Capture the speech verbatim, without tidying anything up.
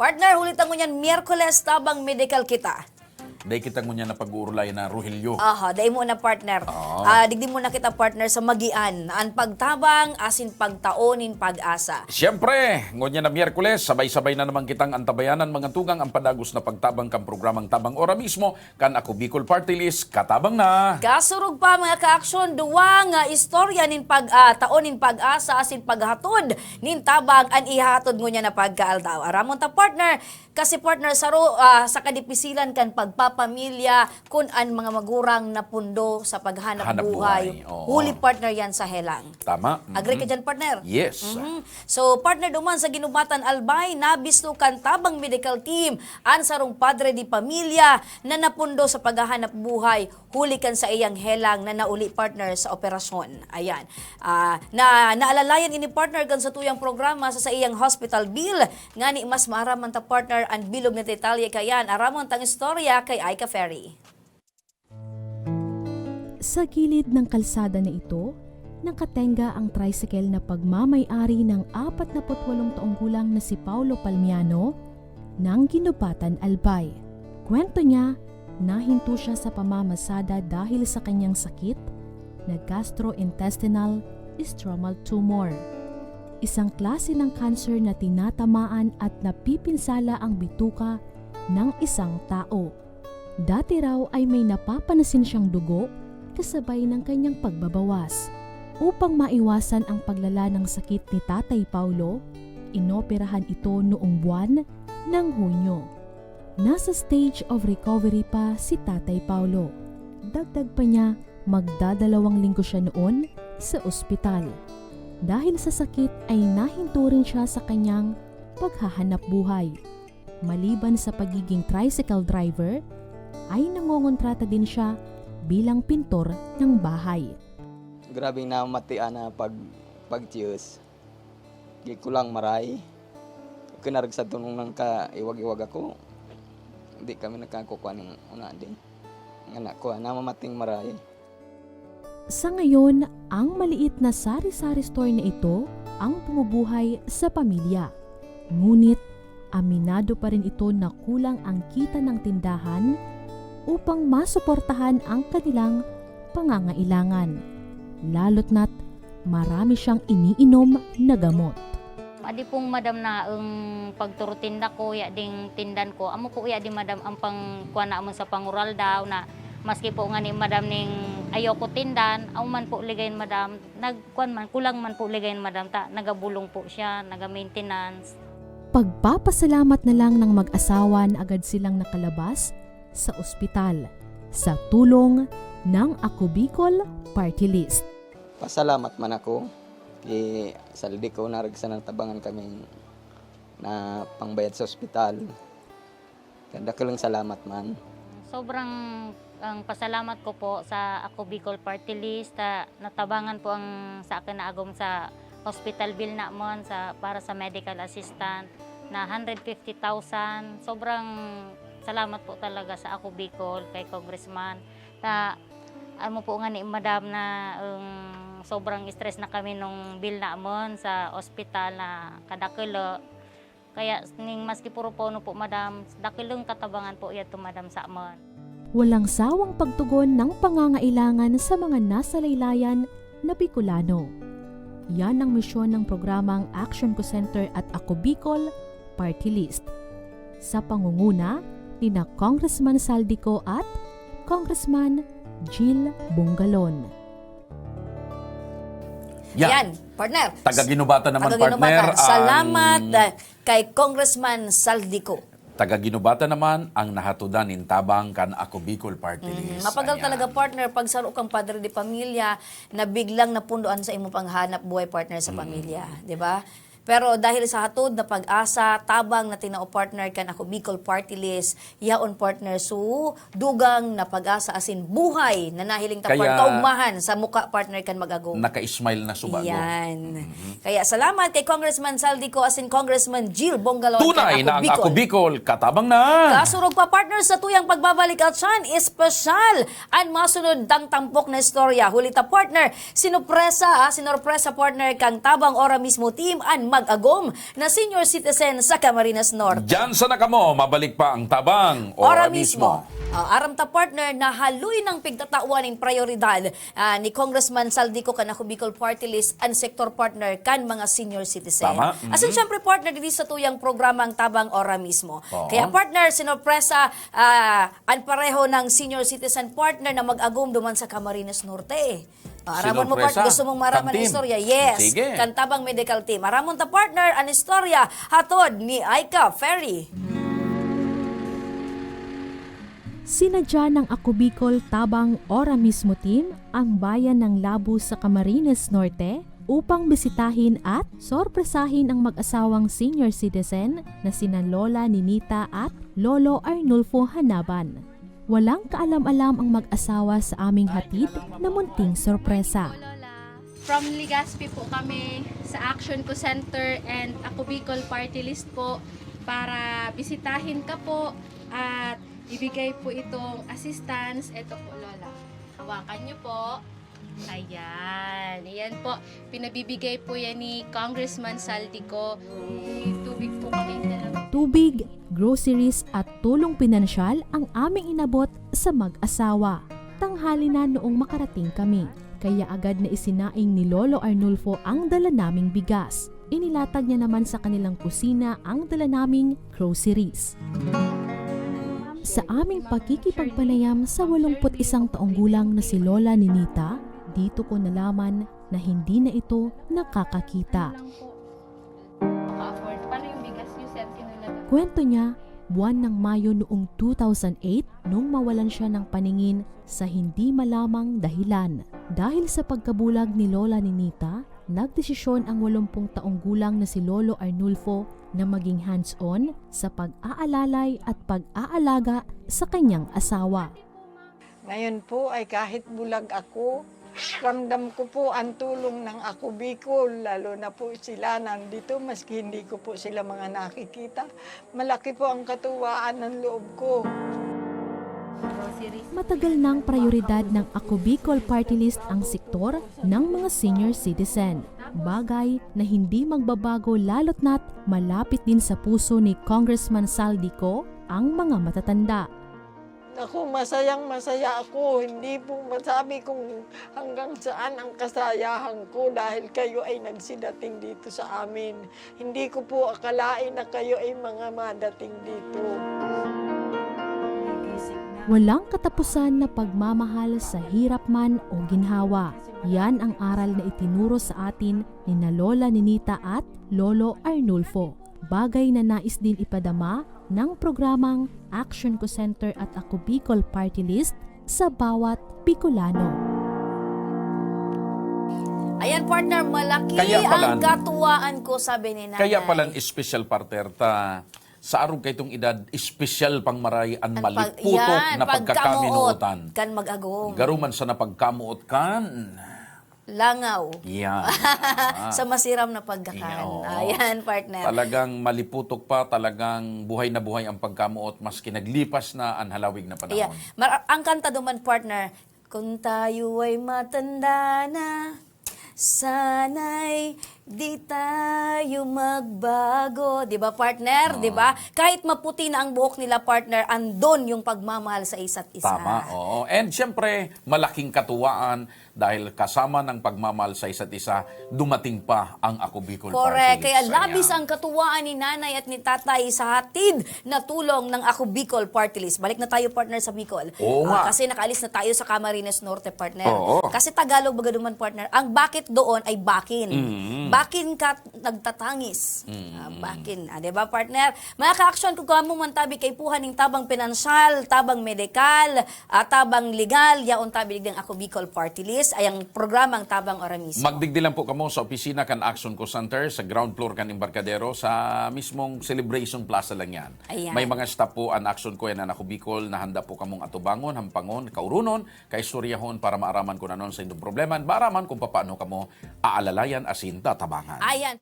Partner, huli ta ngunyan Miyerkules, tabang medical kita. Dai kita ngunyan na pag-uurlayan na, Rogelio. Aha, dai mo na, partner. Oo. Ah, digdi mo na kita, partner, sa magian. An pagtabang asin pagtao nin pag-asa. Siyempre, ngunyan na Miyerkules, sabay-sabay na naman kitang antabayanan, mga tugang, ang padagos na pagtabang kan programang Tabang Ora mismo, kan Ako Bicol Party List, katabang na. Kasurog pa, mga ka-aksyon, duwa nga istorya nin pag, ah, tao nin pag-asa asin paghatod nin tabang an ihahatod ngunyan na pagkaaldaw. Aramon ta, partner, kasi, partner, saro, ah, sa kadipisilan kan pagpapamilya kun an mga magurang napundo sa paghanap Hanap buhay. buhay, oo. Huli, partner, yan sa helang. Tama. Agree ka Mhm. dyan, partner? Yes. Mhm. So, partner, duman sa Guinobatan, Albay, nabisto kan tabang medical team an sarong padre de pamilya na napundo sa paghahanap buhay huli kan saiyang helang na nauli, partner, sa operasyon. Ayan. Ah, na, naalalayan ini, partner, kan satuyang programa sa saiyang hospital bill, ngani mas maaram man ta, partner, an bilog na detalye kayan. Aramon tang istorya kay Aika Ferry. Sa gilid ng kalsada na ito, nakatenga ang tricycle na pagmamay-ari ng apat na put walong taong gulang na si Paulo Palmiano ng Guinobatan, Albay. Kwento niya, nahinto siya sa pamamasada dahil sa kanyang sakit na gastrointestinal stromal tumor, isang klase ng kanser na tinatamaan at napipinsala ang bituka ng isang tao. Dati raw ay may napapansin siyang dugo kasabay ng kanyang pagbabawas. Upang maiwasan ang paglala ng sakit ni Tatay Paulo, inoperahan ito noong buwan ng Hunyo. Nasa stage of recovery pa si Tatay Paulo. Dagdag pa niya, magdadalawang linggo siya noon sa ospital. Dahil sa sakit ay nahinto rin siya sa kanyang paghahanap buhay. Maliban sa pagiging tricycle driver, ay nangongontrata din siya bilang pintor ng bahay. Grabeng namatian na pag, pag-tiyos. Di ko lang maray. Kinarag sa tunong nang kaiwag-iwag ako. Di kami nagkakukuha ng una din. Anak ko, namamating maray. Sa ngayon, ang maliit na sari-sari store na ito ang bumubuhay sa pamilya. Ngunit, aminado pa rin ito na kulang ang kita ng tindahan upang masuportahan ang kanilang pangangailangan. Lalo't na't marami siyang iniinom na gamot. Adi pong madam na ang pagturutinda ko, ya ding tindan ko. Amo po ya di madam ang pangkuha namon sa pangural daw na maski po nga ni madam ning ayoko tindan, aw man po ligay madam, nagkuan man, kulang man po ligay madam, ta nagabulong po siya, naga-maintenance. Pagpapasalamat na lang ng mag-asawa na agad silang nakalabas sa ospital sa tulong ng Ako Bicol Party List. Pasalamat man ako kay Saldi ko, naragsa nang tabangan kami na pangbayad sa ospital. Kaya dakulang salamat man. Sobrang ang pasalamat ko po sa Ako Bicol Party List, ah, natabangan po ang sa akin na agom sa hospital bill namon sa, para sa medical assistant na hundred fifty thousand. Sobrang salamat po talaga sa Ako Bicol kay Congressman. Ta, amo po nga ni madam na, um, sobrang stress na kami nung bill namon sa ospital na kadakulo. Kaya ning maski puro pono po, madam, dakulong katabangan po yadto, madam, sa amon. Walang sawang pagtugon ng pangangailangan sa mga nasa laylayan na Bicolano. Yan ang misyon ng programang Action Co Center at Ako Bicol Party List, sa pangunguna ni na Congressman Saldico at Congressman Jill Bongalon. Yan. Yan, partner. Taga Guinobatan naman, Taga Guinobatan. partner, ang Salamat, ah, kay Congressman Saldico. Taga Guinobatan naman ang nahatodan nin tabang kan Ako Bicol Party Mhm. List. Mapagal Ayan. talaga, partner, pag saro kang padre de pamilya na biglang napundoan sa imong panghanap buhay, partner, sa Mhm. pamilya, di ba? Pero dahil sa hatod na pag-asa, tabang na tinao, partner, kan Ako Bicol Party List, yaon, partner, so dugang na pag-asa asin buhay na nahiling ta, Kaya par-, kaugmahan sa muka, partner, kan mag-agom. Naka-smile na subago. Yan. Mhm. Kaya salamat kay Congressman Saldico asin Congressman Jill Bongalon Tunay kan Ako na ang Bicol. Ako Bicol, katabang na. Kasurog pa, partner, sa tuyang pagbabalik at siyan, espesyal an masunod tang tampok na istorya. Huli ta, partner, sinupresa, ah, sinorpresa, partner, kang Tabang Ora mismo team an mag-agom na senior citizen sa Camarines Norte. Diyan sa nakamo, mabalik pa ang Tabang Ora Ora mismo. Mismo. Ah, aram ta, partner, na haloy nang pigtatawan nin prayoridad, ah, ni Congressman Zaldy Co kan Ako Bicol Party List an sektor, partner, kan mga senior citizen. Tama. Asin, mhm, syempre, partner, diri sa tuyang programa ang Tabang Ora Mismo. Oo. Kaya, partner, sinorpresa, ah, an pareho ng senior citizen, partner, na mag-agom duman sa Camarines Norte. Ah, aramon mo, part, Sinorpresa. Gusto mong maraman Kan ang team. Istorya? Yes. Sige. Kan Tabang Medical Team. Aramon ta, partner, an istorya hatod ni Aika Ferry. Sinadya ng Ako Bicol Tabang Ora Mismo Team ang bayan ng Labo sa Camarines Norte upang bisitahin at sorpresahin ang mag-asawang senior citizen na sina Lola Ninita at Lolo Arnulfo Hanaban. Walang kaalam-alam ang mag-asawa sa aming hatid na munting sorpresa. From Legazpi po kami sa Action Co Center and Ako Bicol Party List po para bisitahin ka po at ibigay po itong assistance. Ito po, Lola. Hawakan niyo po. Ayan. Ayan po. Pinabibigay po yan ni Congressman Zaldy Co. May tubig po kami dala. Tubig, groceries at tulong pinansyal ang aming inabot sa mag-asawa. Tanghali na noong makarating kami, kaya agad na isinaing ni Lolo Arnulfo ang dala naming bigas. Inilatag niya naman sa kanilang kusina ang dala naming groceries. Sa aming pakikipagpanayam sa walongput isang taong gulang na si Lola Ninita, dito ko nalaman na hindi na ito nakakakita. Maka-afford. Paano yung bigas niyo, sir, tinalaga? Kwento niya, buwan ng Mayo noong two thousand eight, nung mawalan siya ng paningin sa hindi malamang dahilan. Dahil sa pagkabulag ni Lola Ninita, nagdesisyon ang walumpung taong gulang na si Lolo Arnulfo na maging hands-on sa pag-aalalay at pag-aalaga sa kanyang asawa. Ngayon po ay kahit bulag ako, ramdam ko po ang tulong ng Ako Bicol, lalo na po sila nandito, maski hindi ko po sila mga nakikita. Malaki po ang katuwaan ng loob ko. Matagal nang prayoridad ng Ako Bicol Party List ang sektor ng mga senior citizen. Bagay na hindi magbabago lalo't na't malapit din sa puso ni Congressman Zaldy Co ang mga matatanda. Naku, masayang-masaya ako. Hindi po masabi kung hanggang saan ang kasayahan ko dahil kayo ay nagsidating dito sa amin. Hindi ko po akalain na kayo ay mga madating dito. Walang katapusan na pagmamahal sa hirap man o ginhawa. Yan ang aral na itinuro sa atin ni na Lola Ninita at Lolo Arnulfo. Bagay na nais din ipadama ng programang Action Co Center at Ako Bicol Party List sa bawat Bicolano. Ayan, partner, malaki Kaya pala, ang katuwaan ko, sabi ni Nanay. Kaya palang espesyal, partner, ta sa arog kaitong edad, espesyal pang maray an Ang pag-, maliputok yan, na pagkakamoot pagkakaminootan. Kan mag-agom. Garo man sa napagkamoot kan Langaw. Yan. Ah. Sa masiram na pagkakan. Iya, oo. Ayan, partner. Talagang maliputok pa, talagang buhay na buhay ang pagkamoot, maski naglipas na an halawig na panahon. Iya. Mar-, ang kanta duman, partner, "Kung tayo ay matanda na, sana'y di tayo magbago." Di ba, partner? Oo. Di ba? Kahit maputi na ang buhok nila, partner, andon yung pagmamahal sa isa't isa. Tama, oo. And syempre, malaking katuwaan dahil kasama ng pagmamahal sa isa't isa, dumating pa ang Ako Bicol Party List. Correct. Kaya labis ang katuwaan ni Nanay at ni Tatay sa hatid na tulong ng Ako Bicol Party List. Balik na tayo, partner, sa Bicol. Oo nga. Ah, kasi nakaalis na tayo sa Camarines Norte, partner. Oo. Kasi Tagalog baga duman, partner. Ang bakit doon ay bakin. Mm. Bakin ka nagtatangis. Mm. Ah, bakin. Ah, di ba, partner? Mga ka-action, kung kamo man tabi kaipuhan ning tabang pinansyal, tabang medikal, ah, tabang legal, yaon tabi digdi ang Ako Bicol Party List, ay ang programang Tabang Ora Mismo. Magdigdi lang po kamo sa opisina kan Action Co Center sa ground floor kan Embarcadero, sa mismong Celebration Plaza lang yan. Ayan. May mga staff po an Action Co and an Ako Bicol na handa po kamong atubangon, hampangon, kaurunon, kaistoryahon para maaraman kung ano ang saindong problema, maaraman kung papaano kamo aalalayan asin tatabangan. Ayan.